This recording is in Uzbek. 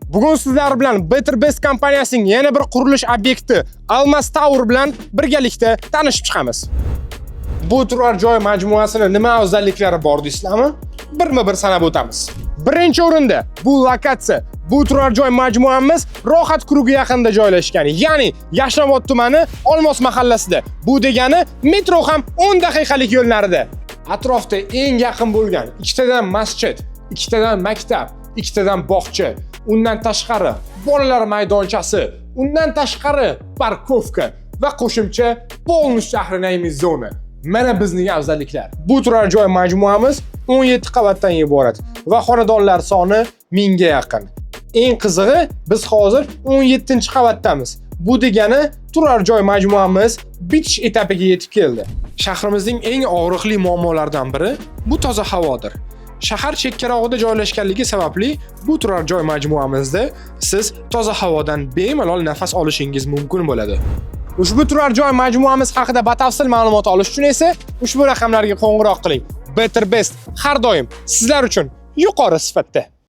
Bugun sizlar bilan Better Best kompaniyasining yana bir qurilish obyekti Almas Tower bilan birgalikda tanishib chiqamiz. Bu turar joy majmuasini nima afzalliklari bor deysizlarmi? Birma-bir sanab o'tamiz. Birinchi o'rinda bu lokatsiya. Bu turar joy majmuamiz Rohat круг i yaqinida joylashgan, ya'ni Yashnobod tumani Olmos mahallasida. Bu degani metro ham 10 daqiqalik yo'l narida. Atrofda eng yaqin bo'lgan ikkitadan masjid, ikkitadan maktab, ikkitadan bog'cha, undan tashqari bolalar maydonchasi, undan tashqari парковка va qo'shimcha полностью охраняемый zona. Mana bizning afzalliklar. Bu turar joy majmuamiz 17 qavatdan iborat va xonadonlar soni 1000 ga yaqin. Eng qizig'i, biz hozir 17-qavatdamiz. Bu degani turar joy majmuamiz bitish etapiga yetib keldi. Shahrimizning eng og'riqli muammolaridan biri bu toza havodir. Shahar chekkarog'ida joylashganligi sababli bu turar joy majmuamizda siz toza havodan bemalol nafas olishingiz mumkin bo'ladi. Ushbu turar joy majmuamiz haqida batafsil ma'lumot olish uchun esa ushbu raqamlarga qo'ng'iroq qiling. Better Best har doim sizlar uchun yuqori sifatda.